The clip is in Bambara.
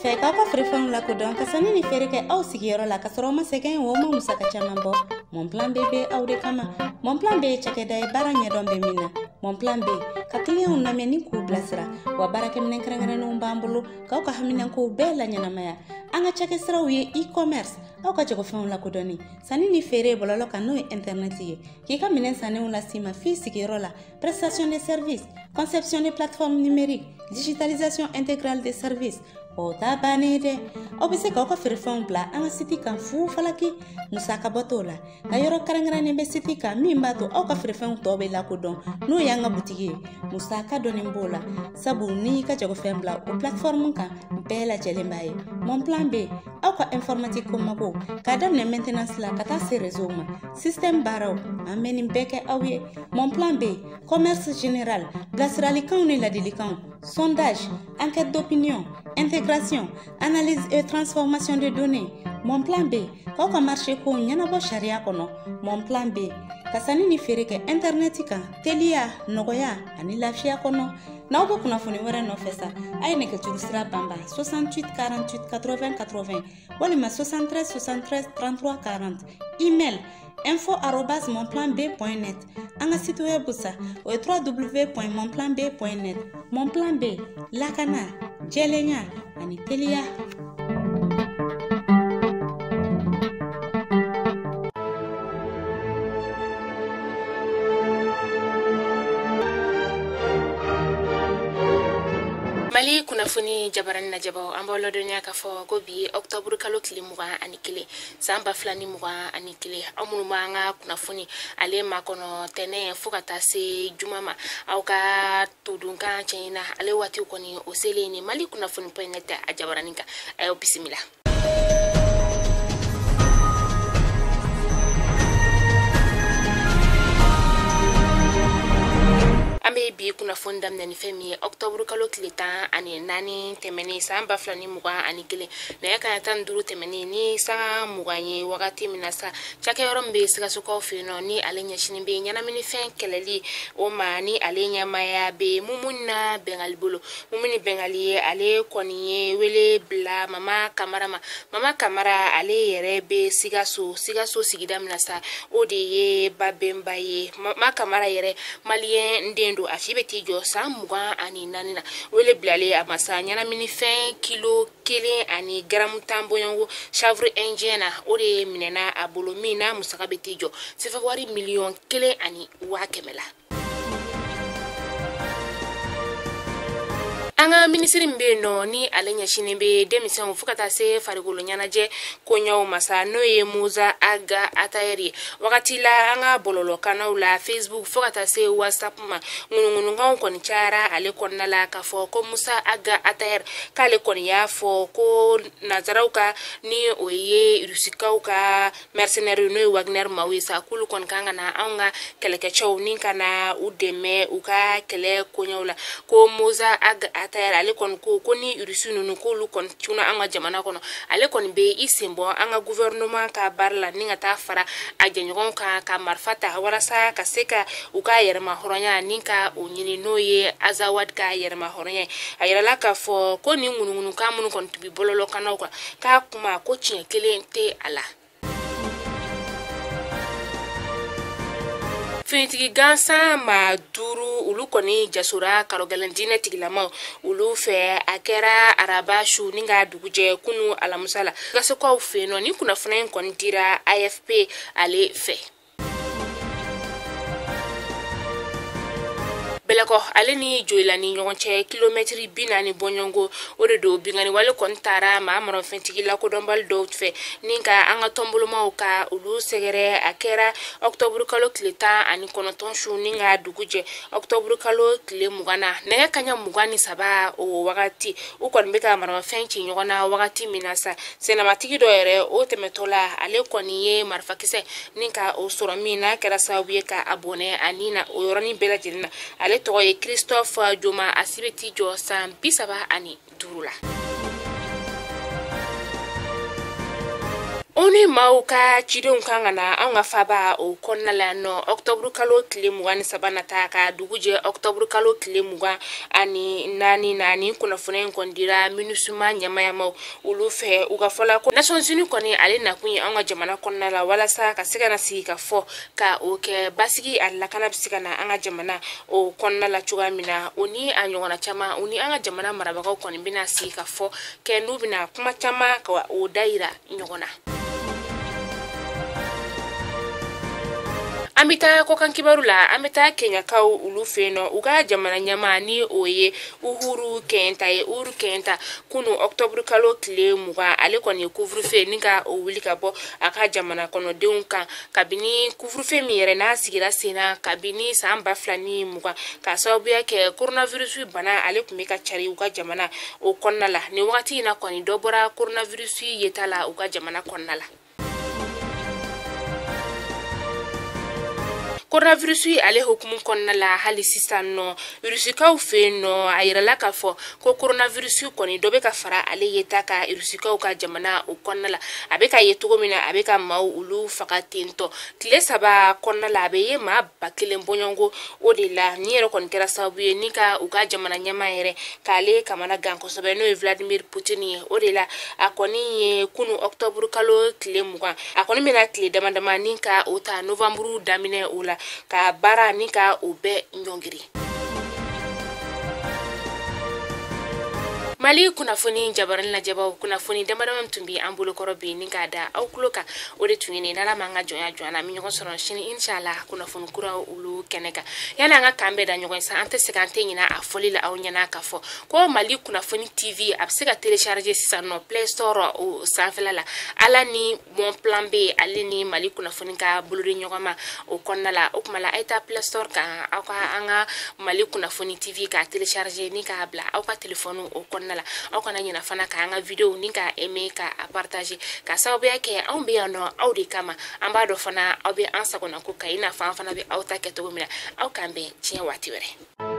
fɛ k'aw ka feerefɛnw lakodɔn ka sanni ni feere kɛ aw sigiyɔrɔ la ka sɔrɔ aw ma sɛgɛn o ma musaka caman bɔ, Mon Plan B bɛ aw de kama. Mon Plan B ye cakɛda ye baara ɲɛdɔn bɛ min na. Mon Plan B ka kiliyanw lamɛn ni k'u bilasira, wa baarakɛminɛn kɛrɛnkɛrɛnnenw b'an bolo k'aw ka haminankow bɛɛ laɲɛnamaya. An ka cakɛsiraw ye e-commerce, aw ka jagofɛnw lakodɔnni, sanni ni feere bɔlɔlɔ kan n'o ye internet ye, k'i ka minɛn sannenw las'i ma f'i sigiyɔrɔ la, prestation de service, conception de plateforme numérique, digitalisation intégrale des services. O ta bannen dɛ, aw bɛ se k'aw ka feerefɛnw bila an ka site kan fu falaki, musaka bɔ t'o la. Nka yɔrɔ kɛrɛnkɛrɛnnen bɛ site kan min b'a to aw ka feerefɛnw tɔ bɛ lakodɔn, n'o y'an ka butigi ye. Musaka dɔɔni b'o la, sabu n'i y'i ka jagofɛn bila o plateforme kan, bɛɛ lajɛlen b'a ye. Mon Plan B, aw ka informatique ko mago, k'a daminɛ maintenance la ka taa se réseau ma, système baaraw, an bɛ nin bɛɛ kɛ aw ye. Mon Plan B, commerce général, bilasiralikanw ni ladilikanw, sondage, enquête d'opinion, intégration, analyse et transformation de données. Mon Plan B, k'aw ka marché kow ɲɛnabɔ sariya kɔnɔ. Mon Plan B, ka sanni ni feere kɛ internet kan teliya, nɔgɔya ani lafiya kɔnɔ. N'aw bɛ kunnafoni wɛrɛ nɔfɛ sa, a ye nɛgɛjuru sira banban 68 48 80 80 walima 73 73 33 40, email info@monplanb.net. An ka site web sa, o ye www.monplanb.net. Mon Plan B, lakana, jɛlenya ani teliya. Mali kunnafoni jabarani lajɛbaw, an b'aw ladɔnniya k'a fɔ ko bi ye ɔkutɔburu kalo tile 21 san 2021. Aw minnu b'an ka kunnafoni ale makɔnɔ tɛnɛ fo ka taa se juma ma, aw ka todunkan cɛɲina ale waatiw kɔni o selen ni Mali kunnafoni point net a jabarani kan. A y'aw bisimila. An bɛ bi kunnafoni daminɛ ni fɛn min ye, ɔkutɔburu kalo tile 14 tɛmɛnen san 2021, nɛgɛ kanɲɛ 15 tɛmɛnen ni sanga 20 ye wagati min na sa, cakɛyɔrɔ min bɛ Sikasokaw fɛ yen nɔ ni ale ɲɛsinnen bɛ ɲɛnaminifɛn kɛlɛli o ma, ni ale ɲɛmaaya bɛ Mumuna Bɛngali bolo. Mumuni Bɛngali ye ale kɔni ye wele bila Mama Kamara ma. Mama Kamara ale yɛrɛ bɛ Sikaso, Sikaso sigida min na sa, o de ye Babɛnba ye. Mama Kamara yɛrɛ maliyɛn den don, a si bɛ t'i jɔ san 24 na. Wele bilalen a ma sa, ɲɛnaminifɛn kilo 1 ani garamu 10 bɔɲɔgɔnko chanvre indien na, o de minɛna a bolo, min n'a musaka bɛ t'i jɔ sefa wari 1,1 miliyɔn la. An ka minisiri min bɛ yen nɔ ni ale ɲɛsinnen bɛ denmisɛnw fo ka taa se farikolo ɲɛnajɛ koɲɛw ma sa, n'o ye Musa Aga Atayɛri ye, wagati la an ka bɔlɔlɔkannaw la, Facebook fo ka taa se WhatsApp ma, ŋunuŋunukanw kɔni cayara ale kɔnɔna la k'a fɔ ko Musa Aga Atayɛri k'ale kɔni y'a fɔ ko nanzaraw ka, ni o ye Rusikaw ka mercenaires n'o ye Wagner maaw ye sa, k'olu kɔni kan ka na anw ka kɛlɛkɛcɛw ni ka na u dɛmɛ u ka kɛlɛ koɲɛw la. Ko Musa Aga Atayɛri ale kɔni ko ni Rusi ninnu k'olu kɔni cunna an ka jamana kɔnɔ, ale kɔni bɛ i sen bɔ an ka gouvernement ka baara la ni ka taa fara a jɛɲɔgɔnw kan ka marifa ta walasa ka se ka u ka yɛrɛma hɔrɔnya ni ka o ɲini, n'o ye Azawad ka yɛrɛma hɔrɔnya ye. A yirala k'a fɔ ko nin ŋunuŋunukan minnu kɔni tun bɛ bɔlɔlɔkannaw kan, k'a kuma ko tiɲɛ kelen tɛ a la. Finitigi gansan maa 5, olu kɔni jasora karɔgɛlɛn diinɛ tigilamaw olu fɛ. A kɛra araba su ni ka dugujɛ kunu alamisa la Sikasokaw fɛ yen nɔ. Ni kunnafoniya in kɔni dira AFP ale fɛ. Bɛlɛkɔ ale ni Joyila ni ɲɔgɔn cɛ, kilomɛtiri 40 bɔɲɔgɔnko o de don, binkanni wale kɔni taara maa marafɛntigi lakodɔnbali dɔw fɛ ni ka an ka tɔnbolomaw ka olu sɛgɛrɛ. A kɛra ɔkutɔburu kalo tile 19 su ni ka dugu jɛ ɔkutɔburu kalo tile 20 na, nɛgɛ kanɲɛ 23 o wagati. U kɔni bɛ ka maramafɛn ci ɲɔgɔn na wagati min na sa, sennamatigi dɔ yɛrɛ o tɛmɛtɔ la, ale kɔni ye marifakisɛ ni ka o sɔrɔ, min n'a kɛra sababu ye ka a bɔnɛ a ni na o yɔrɔnin bɛɛ lajɛlen na. Ale tɔgɔ ye Christophe Joma, a si bɛ t'i jɔ san 35 la. ONU maaw ka cidenw kan ka na anw ka faba o kɔnɔna la nɔ octobre kalo tile 23 nata ka dugu jɛ octobre kalo tile 24 na. Ni kunnafoniya in kɔni dira MINUSMA ɲɛmayamaw olu fɛ. U ka fɔla ko Nations Unies kɔni ale nakun ye anw ka jamana kɔnɔna la walasa ka se ka na sigi ka fɔ ka o kɛ basigi a lakana bɛ se ka na an ka jamana o kɔnɔna la cogoya min na. O ni a ɲɔgɔnna caman, o ni an ka jamana marabagaw kɔni bɛna sigi ka fɔ kɛ n'u bɛna kuma caman ka o dayira ɲɔgɔn na. An bɛ taa kɔkan kibaru la. An bɛ taa Kenyakaw olu fɛ yen nɔ. U ka jamana ɲɛmaa ni o ye Uhuru Kenyatta ye. Uhuru Kenyatta kunu octobre kalo tile 20 ale kɔni ye couvre-feu ni ka o wuli ka bɔ a ka jamana kɔnɔdenw kan, kabini couvre-feu min yɛrɛ n'a sigira sen na kabini san 2020, k'a sababuya kɛ coronavirus bana ale tun bɛ ka cari u ka jamana o kɔnɔna la. Nin wagati in na kɔni dɔ bɔra coronavirus yeta la u ka jamana kɔnɔna la. Coronavirus ale hukumu kɔnɔna la hali sisan nɔ Rusikaw fɛ yen nɔ, a yirala k'a fɔ ko coronavirus kɔni dɔ bɛ ka fara ale yeta kan Rusikaw ka jamana o kɔnɔna la. A bɛ ka ye cogo min na, a bɛ ka maaw olu faga tentɔ. Tile 3 kɔnɔna la a bɛ ye maa 1000 bɔɲɔgɔnko o de la. Nin yɛrɛ kɔni kɛra sababu ye ni ka u ka jamana ɲɛmaa yɛrɛ k'ale kamana gan kosɛbɛ, n'o ye Vladimir Poutine ye. O de la a kɔni ye kunu octobre kalo tile 20, a kɔni bɛna tile dama dama ni ka o ta novembre daminɛ o la ka baara ni ka o bɛɛ ɲɔngiri. Mali kunnafoni jabarani lajɛbaw, kunnafoni damadama tun bɛ an bolokɔrɔ bi ni k'a da aw tulo kan, o de tun ye nin. N'Ala m'an ka jɔnya jɔ an na, an bɛ ɲɔgɔn sɔrɔ sini inshallah kunnafoni kuraw olu kɛnɛ kan. Yanni an ka kan bɛɛ da ɲɔgɔn ye sa, an tɛ segin an tɛ ɲinɛ a fɔli la aw ɲɛna k'a fɔ ko Mali kunnafoni TV a bɛ se ka télécharger sisan nɔ Play Store o sanfɛla la. Ala ni Mon Plan B ale ni Mali kunnafoni ka bolodi ɲɔgɔn ma o kɔnɔna la. O tuma la a ye taa Play Store kan, aw ka an ka Mali kunnafoni TV k'a télécharger ni k'a bila aw ka téléphone o kɔnɔna la. Aw kana ɲina fana k'an ka vidéo ni k'a aimer k'a partager, k'a sababuya kɛ anw bɛ yan nɔ aw de kama. An b'a dɔn fana aw bɛ an sagona ko kan i n'a fɔ an fana bɛ aw ta kɛ cogo min na. Aw k'an bɛn diɲɛ waati wɛrɛ.